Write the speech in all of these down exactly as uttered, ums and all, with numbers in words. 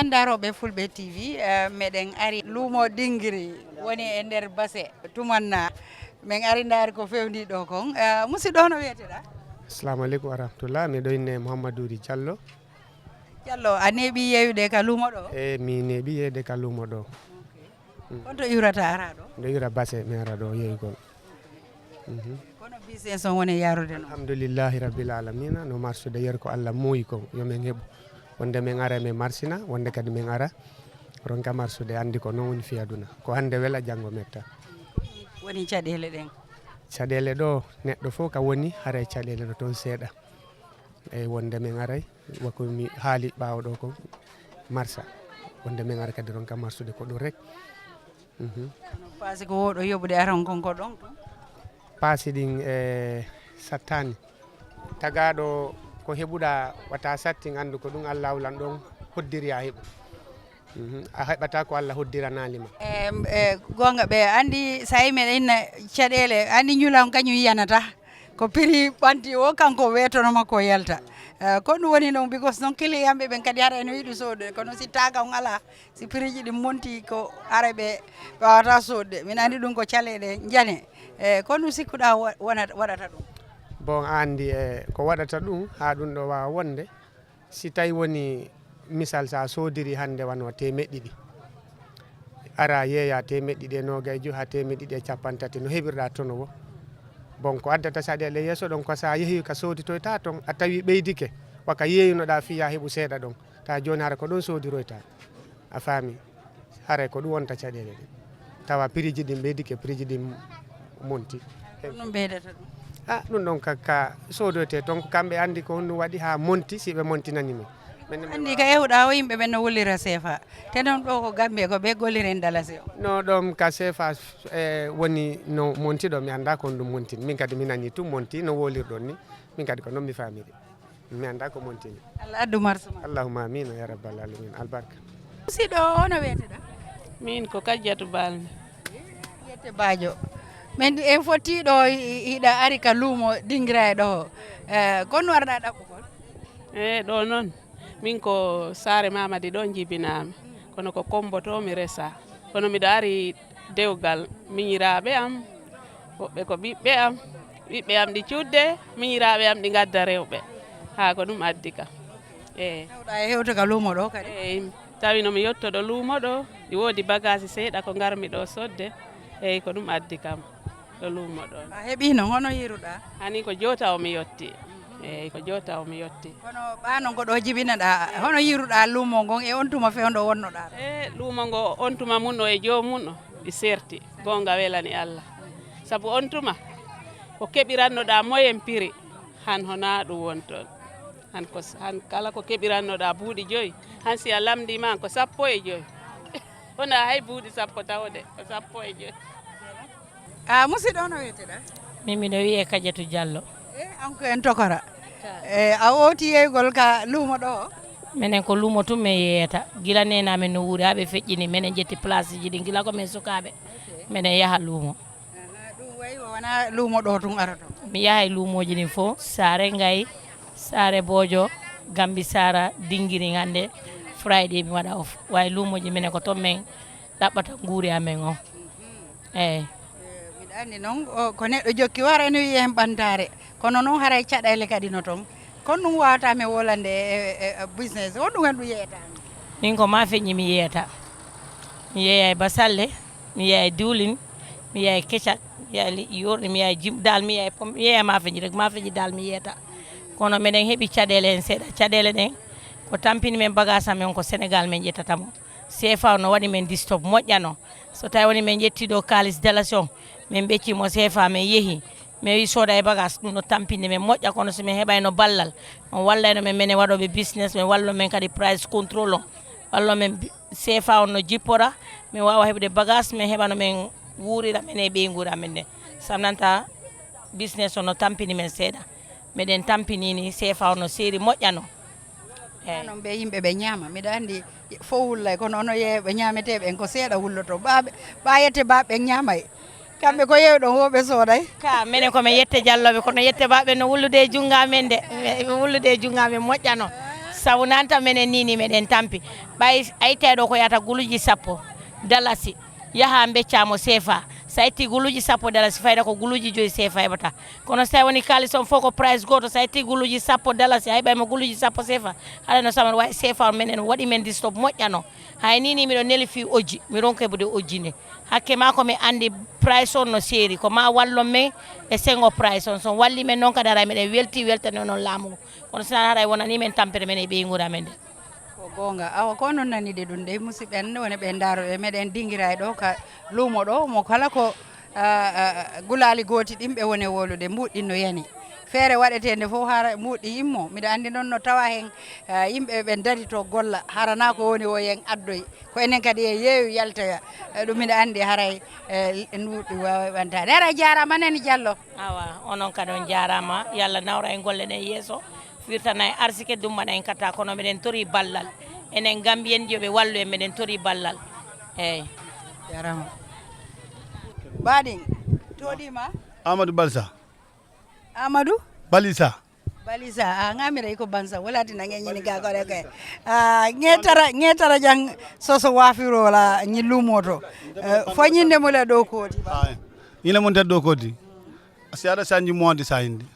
Ndarooɓe Fulɓe T V, eh, meɗen ari luumo Dingiri, woni e nder Base, Tumanna. Min ari ndaari ko fewndi ɗo kon. Eh, musidɗo, hono wiyeteɗaa? Assalamu aleykum wa rahmatullah. Miɗo inne Mouhamadou Ry Diallo. Diallo, a neeɓi yeeyude ka luumo ɗo? E, mi neeɓi yeeyde ka luumo ɗo. Mm. Honto iwrata ara ɗo? Nde iwra Base, mi ara ɗo yeeygol. Mhm. Kono business on woni yarude noon? Alhamdulillahi rabbil alamina, no marsude yeru ko Allah muuyi kon, yo men heɓu. Wonde men ara men marsina, wonde kadi men ara ronka marsude, anndi ko noon woni fii aduna. Ko hannde wela, janngo metta. Woni caɗeele ɗen? Caɗeele ɗo, neɗɗo fof ka woni, haray caɗeele no toon seeɗa. Eyi, wonde men aray, wako mi haali ɓaawo ɗo ko marsa. Wonde men ara kadi ronka marsude ko ɗum rek. Mhm. Paasi ko wooɗo yoɓude aron kon ko ɗon tun? Paasi ɗin, e, sattaani. Tagaaɗo ko heɓuɗaa wata sattin, anndu ko ɗum Allah awlan ɗon hoddiri a heɓu. Mhm. A heɓata ko Allah hoddiranaali ma. Em, e, goonga, ɓe anndi so a yii meɗen inna caɗeele, anndi ñulan kañum yiyanata. Ko prix ɓanti o, kanko weetono makko yalta. Eh, ko ɗum woni noon, because noon client ɓe ɓen kadi hara ene yiɗi soodde, kono si taaka on alaa, si prix ji ɗin monti ko hara ɓe waawata soodde. Min anndi ɗum ko caleeɗe njane. Eh, ko ɗum sikkuɗaa wa-, wonata, waɗata ɗum? Bon, a anndi, eh, ko waɗata ɗum haa ɗum ɗo waawa wonde, si tawi woni misal, so a soodiri hannde wano teemeɗɗe ɗiɗi, ara yeeya teemeɗɗe ɗiɗi e noogay joy haa teemeɗɗe ɗiɗi e cappanɗe tati, no heɓirɗaa tono o? Bon, ko addata caɗeele yeeso ɗon ko so a yehi ka sooditoyta ton, a tawi ɓeydike, waka yeeyunoɗaa fii yaa heɓu seeɗa ɗon, ta jooni hara ko ɗon soodiroyta. A faami? Haray ko ɗum wonta caɗeele ɗen. Tawa prix ji ɗin ɓeydike, prix ji ɗin monti. Ko ɗum ɓeydata ɗum? Ah, ɗum ɗon ka, ka soodoyte ton, ko kamɓe anndi ko honɗum waɗi haa monti, si ɓe montinani men. Men ne men anndi ka ƴeewɗaa o, yimɓe ɓen no wullira seefa. Te noon ɗo ko Gambie, ko ɓe golliren dalasi o. No ɗon ka seefa, eh, woni no monti ɗo, mi anndaa ko honɗum monti. Min kadi mi nani tun monti no wolirɗon ni. Min kadi ko noon mi faamiri. Mi anndaa ko montini. Allah addu marsu ma. Allahumma amiin ya rabbal alamin. Albarka. Musidɗo, hono wiyeteɗaa? Min ko Kajjatu Balde. Yette Baajo. Min en fotti ɗo, i-, i-, iɗa ari ka luumo Dingira e ɗo. Eh, ko honɗum arɗaa ɗaɓɓugol? Eh, ɗo noon. Min ko saare Mamadi ɗo njibinaami. Kono ko Kombo to mi resa. Kono miɗo ari dewgal miñiraaɓe am, woɓɓe ko ɓiɓɓe am, ɓiɓɓe am ɗi cuɗde, miñiraaɓe am ɗi ngadda rewɓe. Haa ko ɗum addi kam. Eey. Tawɗaa e hewto ka luumo ɗo kadi? Eey, tawi no mi yotto ɗo luumo ɗo, ɗi woodi bagaasi seeɗa ko ngarmi ɗo sodde. Eey, ko ɗum addi kam ɗo luumo ɗo. A heɓii noon, hono yiiruɗaa? Hani ko joota o mi yotti. Eey, ko joota o mi yotti. Kono ɓaa noon ko ɗo jibinaɗaa, hono yiiruɗaa luumo ngon e on tuma fewndo wonnoɗaa ɗo? E luumo ngo on tuma mun o e joomum o, ɗi serti. Goonga welani Allah. Sabu on tuma, ko keɓirannoɗaa moyen prix, han honaa ɗum won toon. Han ko, han kala ko keɓirannoɗaa buuɗi joyi, han si a lamndii ma ko sappo e joyi. Wonaa hay buuɗi sappo tawde, ko sappo e joyi. A musidɗo, hono wiyeteɗaa? Min miɗo wiyee Kajatu Jallo. E, an ko en tokora. E, a ooti yeeygol ka luumo ɗo? Minen ko luumo tun min yeeyata. Gila neene amen no wuuri haa ɓe feƴƴini, minen ƴetti placeji ɗin gila ko min sukaaɓe. Minen yaha luumo. Aha, ɗum wayi o wonaa luumo ɗo tun aroto? Mi yahay luumooji ɗin fof, Saare Ngay, Saare Boojo, Gambi Sara, Dingirin hannde, Friday mi waɗa off. Wayi luumooji minen ko toon min ɗaɓɓata nguuri amen on. Eey. Eh, miɗa anndi noon, o, ko neɗɗo jokki o, haray no wiye heen ɓantaare. Kono noon haray caɗeele kadi no toon. Kono ɗum waawata mi wolande e, e, e business. Honɗum en ɗum yeeyata? Min ko maafeñi mi yeeyata. Mi yeeyay basalle, mi yeeyay diwlin, mi yeeyay kecak, mi yeeyay liƴƴi yoorɗi, mi yeeyay jim-, daal mi yeeyay pom-, mi yeeyay maafeñi rek, maafeñi daal mi yeeyata. Kono meɗen heɓi caɗeele heen seeɗa. Caɗeele ɗen ko tampini men bagaas amen ko Senegaal men ƴettata mo. C F A o no waɗi men disturb moƴƴano. So tawi woni min ƴetti ɗo kaalis dalasi on, min ɓecci mo C F A, min yehi. Min wi sooda e bagaas, ɗum no tampinde min moƴƴa, kono so min heɓayno ballal, on wallayno min, minen waɗooɓe business, min wallo min kadi price control on. Wallo min bi-, C F A on no jippora, min waawa heɓude bagaas, min heɓa no min wuurira, min e ɓeynguure amen nden. Sabu nanta business on no tampini min seeɗa. Meɗen tampini ni, C F A o no seeri moƴƴano. Eey. Haa noon ɓe yimɓe ɓe ñaama. Miɗa anndi fof wullay, kono ono yeeya ɓe ñaameteeɓe en ko seeɗa wulloto. Ɓaaɓe, ɓaa yette baaɓe ɓe ñaamay. Kamɓe ko yeewi ɗon, wo ɓe sooday. Ka, menen ko men yette jallooɓe, kono yette baaɓe no wullude e junngo amen de. Ɓe wullude e junngo amen moƴƴano. Taw nanta menen ni ni meɗen tampi. Ɓay a ittay ɗo ko yata guluuji sappo dalasi, yaha mbecca mo seefa. So a itti guluuji sappo dalasi, fayda ko guluuji joyi seefa heɓata. Kono so tawi woni kaalis on fof ko price gooto, so a itti guluuji sappo dalasi, a heɓay mo guluuji sappo seefa. Haɗa no saman wawi seefa on menen waɗi men disturb moƴƴano. Hay ni ni miɗo neli fii ojji, mi ronke bude ojji ne. Hakke ma ko mi andi price on no seeri, ko ma wallon men e sengo price on. So walli men noon kadi haray meɗen welti, weltani onon laamu ngu. Kono sinaa haray wonani men tampere men e ɓeynguure amen nde. Ko goonga. Awa, ko onon nanide ɗum de, musidɓe amen wonɓe e ndaaro e meɗen dingira e ɗo ka luumo ɗo, mo kala ko, ah, ah, gulaali gooti ɗin ɓe woni e wolude, mbuuɗi ɗin no yani. Feere waɗeteende fof hara mbuuɗi immo. Miɗo andi noon no tawa hen, ah, yimɓe ɓe dari to golla, harana ko woni o yen addoy. Ko enen kadi e yeeyu yaltoya. Eh, ɗum miɗo andi haray, eh, mbuuɗi wawa ɓantaade. Haray jaarama Nani Diallo. Awa, onon kadi on jaarama. Yalla nawra en golle ɗen yeeso. Firtana en arsike, dummana en kata, kono meɗen tori ballal. Enen Gambiyen yo ɓe wallu en, meɗen tori ballal. Eyyi. Jarama. Baɗin, toɗima? Amadou Balsa. Amadou? Balisa. Balisa, a ngamira iko Bansa, wala ti nange nyini ga kore ke. A ngetara, ngetara jang soso wafiro la nyi lumoto. Eh, fo nyinde mo la do kodi. Ay. Nyine mo nte do kodi. Asiara sanji mo di sa indi.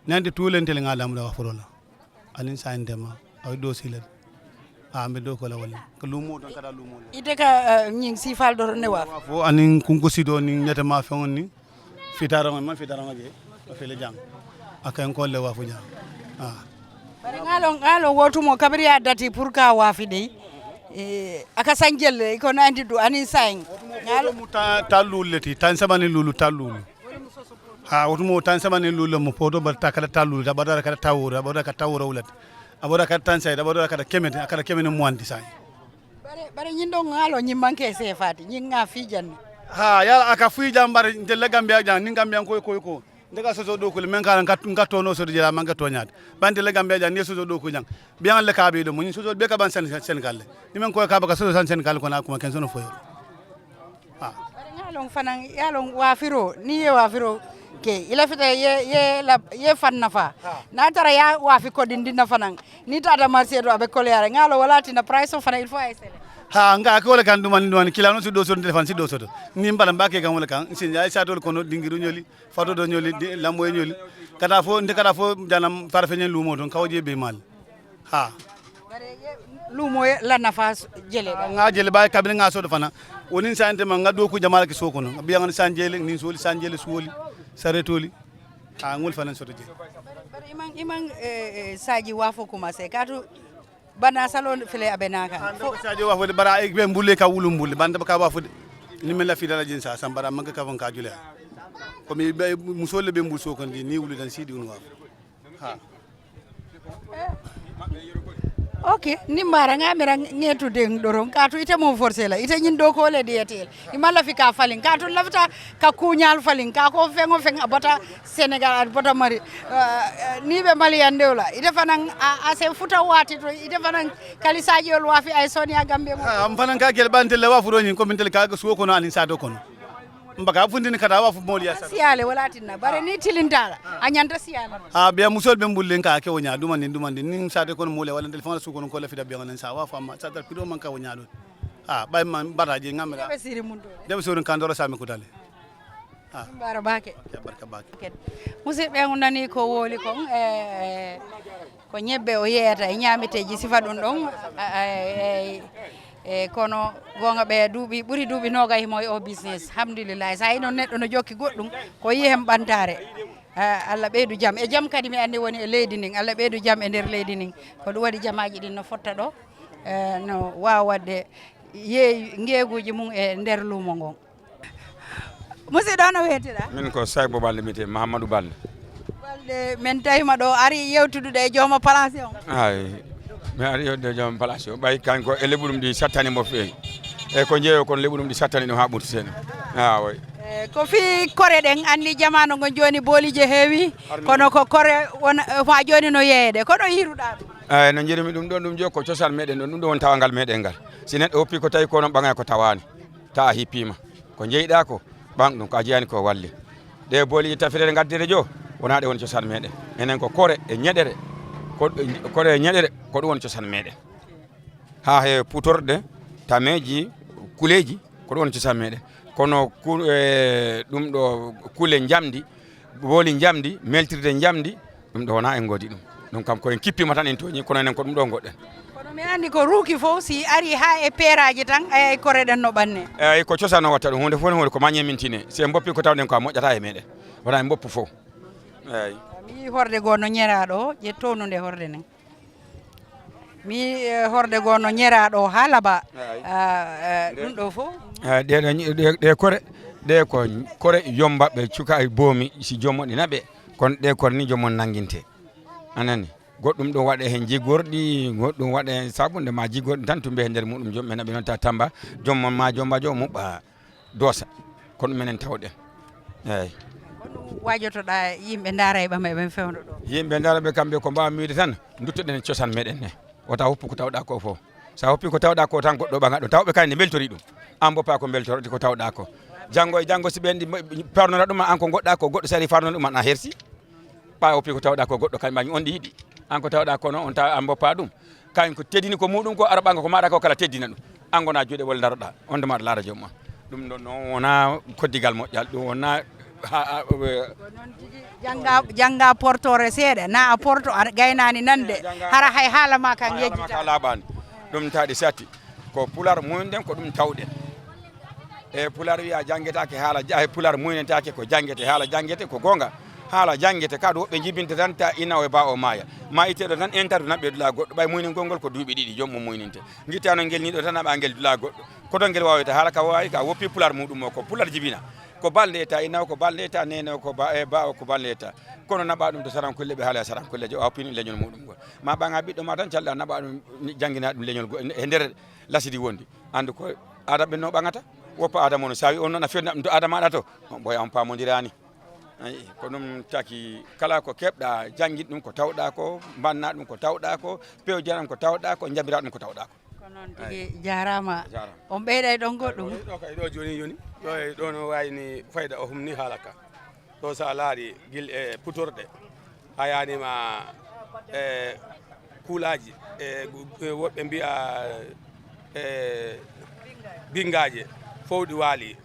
Nandi tulen tele nga lamra wafuro la. Anin sa inde ma, awi do sila. A mbe do ko la wala. Ko lumo ton kada lumo la. Ite ka, eh, nyin sifal do ne waf. Wafo anin kunko sido ni nyata ma fon ni. Fitarongo ma fitarongo je. O fele jang. Akan ko le wafu jang. Ah. Bare ngalo, ngalo wotu mo kabiri a dati pour ka wafi de. Eh, aka sanjelle ko nandi du anin sain. Ngalo mu ta, ta luleti, tan sabani lulu ta lulu. Ha, wotu mo tan sabani lulu mo poto bar ta kala ta lulu, ta bar kala ta wura, bar ka ta wura wulat. A bar kala tan sai, a bar kala kemete, kala kemete mo andi sai. Bare, bare nyin do ngalo nyin manke se fati, nyin nga fijan. Ha, yala aka fijan bare ndella Gambia jan, ni Gambia ko ko ko. Ndega soso do kule men kala ngat ngat tono soso jela manga tonyade. Bande le Gambia jan ni soso do ku jang. Biyan le kabe do mo ni soso be ka ban sen sen kala. Ni men ko ka ba ka soso san sen kala ko na kuma ken sono foyo. Ah. Bari ngalon fanan yalon wafiro ni ye wafiro ke ila fita ye ye la ye fan nafa. Ah. Na tara ya wafi ko din din nafa nan. Ni ta da marché do abe colère ngalo wala ti na price on fana il faut ay sele. Ha nga ko le kan dumani dumani kila no si do soto téléphone si do soto. Ni mbala mbake kan wala kan sin ya sa tol kono dingiru nyoli. Fato do nyoli, di, lambo e nyoli. Kata fo, nde kata fo, janam farfe nyen lumo ton, kawo je be mal. Ha. Lumo e la nafa jele. Ah, nga jele ba kabine nga sodo fana. Wonin sa ente ma nga do ku jamal ki soko no. Biya ngan san jele, nin soli san jele soli. Saretoli. Ah, ngol fana sodo je. Bari iman, iman, eh, eh, saji wafo kuma se. Katu bana salon fele abenaka. Fo sadio wa fode bara e be mbulle ka wulu mbulle bande ka wa fode. Ni men la fi dala jinsa sambara manga ka von ka jule. Ko mi be musole be mbul so kon di ni wulu dan sidi un wa. Ha. Ok, ni mara nga mira ngetu den doron ka to ite mo forcé la ite nyin do ko le diatel. Imala fi ka falin ka to lafta ka kunyal falin ka ko fengo feng abata Senegal aɗa bota mari. Eh, eh, ni ɓe mali yande wala ite fanan a, a se futa wati to ite fanan kalisaji ol wafi ay soni a gambe mo. Ah, am fanan ka gel ban tele wafu do nyin ko min tele ka suwo kono anin sado kono. Mbaka fundini kata wafu moli ya sado. Siyale wala tinna bare ni tilintala a nyanta siyale. Ah, be musol be mbullen ka ke wonya dumandi dumandi nin sado kono moli wala tele fanan su kono ko la fida be ngana sa wafu amma sa tal pido man ka wonya do. Ah, bay man baraji ngamira. Be siri mun do. Debe sorin kandoro sami kutale. Ah. Mbara bake. Ok, barka bake. Ok. Musidɓe, on nani ko woli kon, eh, ko ñebbe o yeeyata e ñaameteeji sifa ɗum ɗon, eh, eh, eh, kono goonga ɓe duuɓi, ɓuri duuɓi noogay mo e o business. Alhamdulillah. So a yino neɗɗo no jokki goɗɗum, ko yi hen ɓantaare. Eh, Allah ɓeydu jam. E jam kadi mi anndi woni e leydi ndin. Allah ɓeydu jam e nder leydi ndin. Ko ɗum waɗi jamaaji ɗin no fotta ɗo, eh, no waawa waɗde yeey ngeeguuji mum e nder luumo ngon. Musidɗo, no wiyetee-ɗaa? Min ko Saybo Balde, mi wiyetee Mahamadou Balde. Balde, min tawii ma ɗo, ari yewtude e jooma place on. Ay, mi ari yewtude e jooma place o. Ɓay kanko e leɓuɗum ɗi sattani mo feewi. E ko jeeyo kon leɓuɗum ɗi sattani ɗum haa ɓurti seeɗa. Ah, oui. Eh, ko fii kore ɗen, anndi jamaanu ngon jooni booliije heewi, kono ko kore won, haa jooni no yeeyede. Ko ɗo yiiruɗaa ɗum? Ay, no njiirumi ɗum ɗon, ɗum jo ko cosaan meɗen ɗon, ɗum ɗo won tawangal meɗen ngal. Si neɗɗo woppi ko tawi ko non ɓaŋay ko tawaani. Tawa a hippiima. Ko njeyɗaa ko, ɓan ɗum, ko a jeyaani ko walle. Ɗe booli tafirere ngaddere jo, wonaa ɗe woni cosaan meɗen. Enen ko kore e ñeɗere. Ko, kore e ñeɗere. Ko ɗum woni cosaan meɗen. Haa he putorɗe, tameeji, kuleeji, ko ɗum woni cosaan meɗen. Kono ku-, e, ɗum ɗo kule njamndi, booli njamndi, meltirde njamndi, ɗum ɗo wonaa en ngoodi ɗum. Ɗum kam ko en kippima tan en tooñi, kono enen ko ɗum ɗo ngoɗɗen. Kono mi anndi ko ruuki fof, si ari haa e peeraaji tan, ay, ay koreɗen no ɓanne. Eyi, ko cosaan o watta ɗum, huunde fof ne huunde ko ma ñemintine. Si en mboppi ko tawɗen ko a moƴƴata e meɗen. Wonaa en mboppu fof. Eyi. Mi yii horde goo no ñeraaɗo, ƴetto no nde horde nden. Mi, eh, horde goo no ñeraaɗo haa laba. Eyi. Ah, eh, ɗum ɗo fof. Eh, ɗe ɗo ñi-, ɗe, ɗe kore, ɗe ko kore yombaɓe cuka e boomi, si joom mon ɗi naɓe. Kono ɗe kore ni joom mon nannginte. A nani? Goɗɗum ɗum waɗe heen jigorɗi, goɗɗum waɗe heen sabunde ma jigorɗi tan tumbe he nder muɗum. Joom ɓe naɓe noon ta Tamba, joom mon ma jomba jo muɓɓa doosa. Kono menen tawɗen. Eeyi. Kono waajotoɗaa yimɓe ndaara e ɓama eɓe fewndo ɗo? Yimɓe ndaara ɓe kamɓe ko mbaawa miwde tan, nduttoɗen e cosaan meɗen ne. Wota hoppu ko tawɗaa ko fof. Sa hoppi ko tawɗaa ko tan goɗɗo ɓaŋa ɗum. Tawɓe kay ne mbeltori ɗum. An bo pa ko mbeltorɗi ko tawɗaa ko. Janngo e janngo si ɓen ɗi parnora ɗum an ko goɗɗaa ko, goɗɗo sari farnora ɗum an a hersi. Ɓaawo pi ko tawɗaa ko goɗɗo, kañ ɓaŋi on ɗi yiɗi. An ko tawɗaa kono on tawa an boppa ɗum. Kañ ko teddini ko muɗum ko, ara ɓaŋa ko maɗa ko kala teddina ɗum. An gona juuɗe wole ndaroɗa, on de maɗa laara joom ma. Ɗum ɗon noon wona koddigal moƴƴal, ɗum wona ha, ha, eh, Ko noon tigi, jannga, jannga portore seeɗa, na a porto, a gaynani nande, jannga hara hay haala ma kan haala ma yejjita. Ka laaɓaani. Ɗum taɗi satti. Ko pular mumen ɗen, ko ɗum tawɗen. E pular wiya janngetaake haala ja-, e pular muynetaake ko janngete, haala janngete ko goonga. Haala janngete ka ɗo woɓɓe njibinta tan ta ina o e ba o maaya. Ma itteɗo tan interview naɓɓe dula goɗɗo, ɓay muyningol ngol ko duuɓi ɗiɗi joom mum muyninte. Ngitta no ngel ni ɗo tan naɓa ngel dula goɗɗo. Ko to ngel waweta haala ka wawi ka woppi pular muɗum o ko pular jibina. Ko balde eta ina o ko balde eta nene o ko ba, e ba o ko balde eta. Kono naɓa ɗum to sarankulle ɓe haala e sarankulle jo o hoppini leñol muɗum ngol. Ma ɓaŋa ɓiɗɗo ma tan calɗa naɓa ɗum ni janngina ɗum leñol go-, e nder lasidi wondi. Andu ko Adama ɓen no ɓaŋata, woppa Adama on, sawi on noon a fewna ɗum to Adama aɗa to, on ɓooya on paamondirani. Ayi, ko ɗum taki kala ko keɓɗa, janngin ɗum ko tawɗa ko, mbanna ɗum ko tawɗa ko, pewjana ɗum ko tawɗa ko, njabira ɗum ko tawɗa ko. Ko noon tigi, jaaraama. Jaaraama. On ɓeyday ɗon goɗɗum? Ɗo kay, ɗo jooni, jooni, ɗo e, ɗo no wayni fayda o humni haala ka. Ɗo so a laari gil e putorɗe, a yaanima e kuulaaji, e gu-, e woɓɓe mbiya e bingaaje, fof ɗi waali,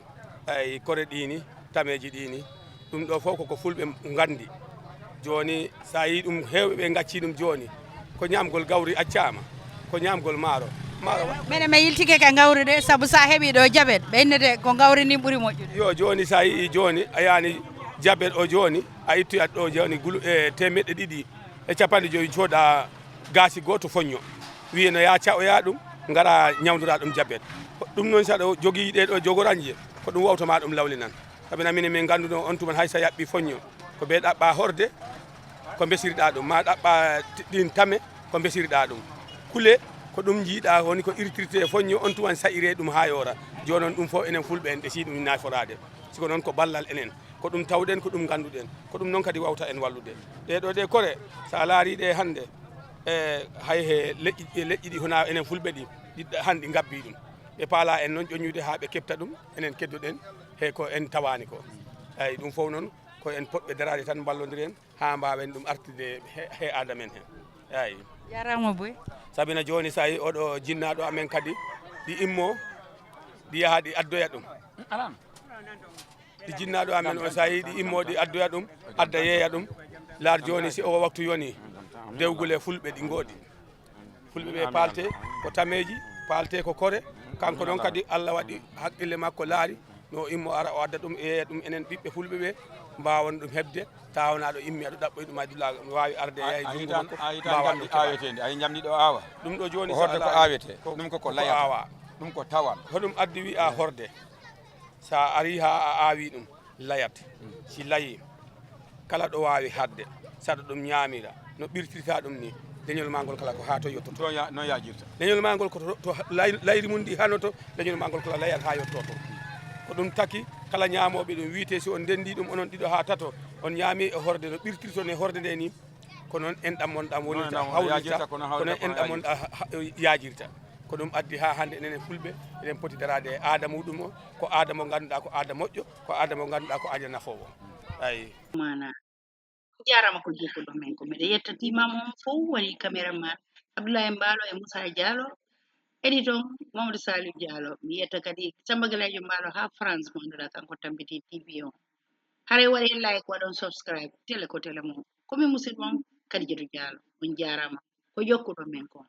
ay kore ɗiini, tameeji ɗiini, ɗum ɗo fof koko fulɓe nganndi. Jooni, so a yii ɗum, heewɓe ɓe ngacci ɗum jooni, ko ñaamgol gawri accaama, ko ñaamgol maaro. Maaro wa- Minen mi yiltike ka gawri de, sabu so a heɓii ɗo jabet, ɓe innete ko gawri ndin ɓuri moƴƴude. Yo, jooni so a yii jooni, a yaani jabet o jooni, a ittoyat ɗo jooni gulu-, e teemeɗɗe ɗiɗi e capanɗe joyi, cooda gaasi gooto foñño. Wiye no yaa caɗoya ɗum, ngara ñawndora ɗum jabet. Ɗum noon so aɗa jogii ɗee ɗo jogoranje, ko ɗum wawta ma ɗum lawlinan. Sabi na minen min ngannduno on tuman hay so a yaɓɓi foñño, ko be ɗaɓɓa horde, ko mbesirɗa ɗum, ma ɗaɓɓa ti-, ɗin tame, ko mbesirɗa ɗum. Kule, ko ɗum jiiɗa woni ko irtirte e foñño, on tuman sa'ire ɗum haa yoora. Jooni noon ɗum fof enen fulɓe en ɗesii ɗum naforaade. Siko noon ko ballal enen, ko ɗum tawɗen, ko ɗum ngannduɗen, ko ɗum noon kadi wawta en wallude. Ɗee ɗo ɗe kore, so a laari ɗe hannde, e hay he leƴƴi, e leƴƴi ɗi hona enen fulɓe ɗi, ɗi hannde ngabbi ɗum. Ɓe paala en noon ƴoññude haa ɓe keɓta ɗum, enen keddoɗen he ko en tawaani ko. Eyi, ɗum fof noon ko en potɓe daraade tan mballondiren haa mbaawen ɗum artirde he, he aada men he. Eyi. Jaaraama boy. Sabina jooni so a yii oɗo jinnaaɗo amen kadi, ɗi immo, ɗi yaha ɗi addoya ɗum. Alan. Ɗi jinnaaɗo amen o so a yii ɗi immo ɗi addoya ɗum, adda yeeya ɗum. Laar jooni si o waktu yoni, dewgule fulɓe ɗi ngoodi. Fulɓe ɓe paalte ko tameeji, paalte ko kore. Kanko noon kadi Allah waɗi haqqille makko laari, no o immo ara o adda ɗum, yeeya ɗum enen ɓiɓɓe fulɓe ɓe, mbaawon ɗum heɓde, tawa wonaa ɗo immi aɗa ɗaɓɓoyi ɗum, aɗa dula, waawi arde, a, yeeya e a junngo yiɗan-, makko, a yiɗan mbaawon njamndi ɗum keɓaade. Aawetee ndi, a yiɗan njamndi ɗo aawa. Ɗum ɗo jooni ko so horde ko alaa aawete, ko ɗum ko, ko layat. Aawaa. Ɗum ko tawal. Hoɗum addi wi'a horde. So a arii haa a aawii ɗum, layat. Si layii, kala ɗo waawi haɗde, saɗa ɗum ñaamira, no ɓirtirta ɗum ni, leñol maa ngol kala ko haa to yottoto. Ɗo ya-, no yaajirta. Leñol maa ngol ko to, to lay-, layri mum ndi hanoto, leñol maa ngol kala layat haa yottoto. Ko ɗum taki, kala ñaamooɓe ɗum, wiite si on ndenndi ɗum, onon ɗiɗo haa tato, on ñaami e horde, no ɓirtirton e horde nde ni, ko noon enɗam mon ɗam wonirta, hawrirta, ko noon enɗam mon ɗam ha-, ha-, yaajirta. Ko ɗum addi haa hannde enen fulɓe, eɗen poti daraade e aada muɗum o, ko aada mo ngannduɗaa ko aada moƴƴo, ko aada mo ngannduɗaa ko aada nafoowo. Eyi. Mana. Jarama ko jokkuɗon men ko. Miɗo yetta imam on fof, woni cameraman, Abdoulaye Mbaalo e Moussa Diallo. Editon Mamadou Saliou Diallo. Mi yetta kadi Samba Galadio Mbaalo ha France, mo annduɗa kanko tambiti T V on. Haray waɗe like, waɗon subscribe, tele ko tele mum. Ko min musidɗo on Kadijatou Diallo. On jaarama. Ko jokkuɗo men kon.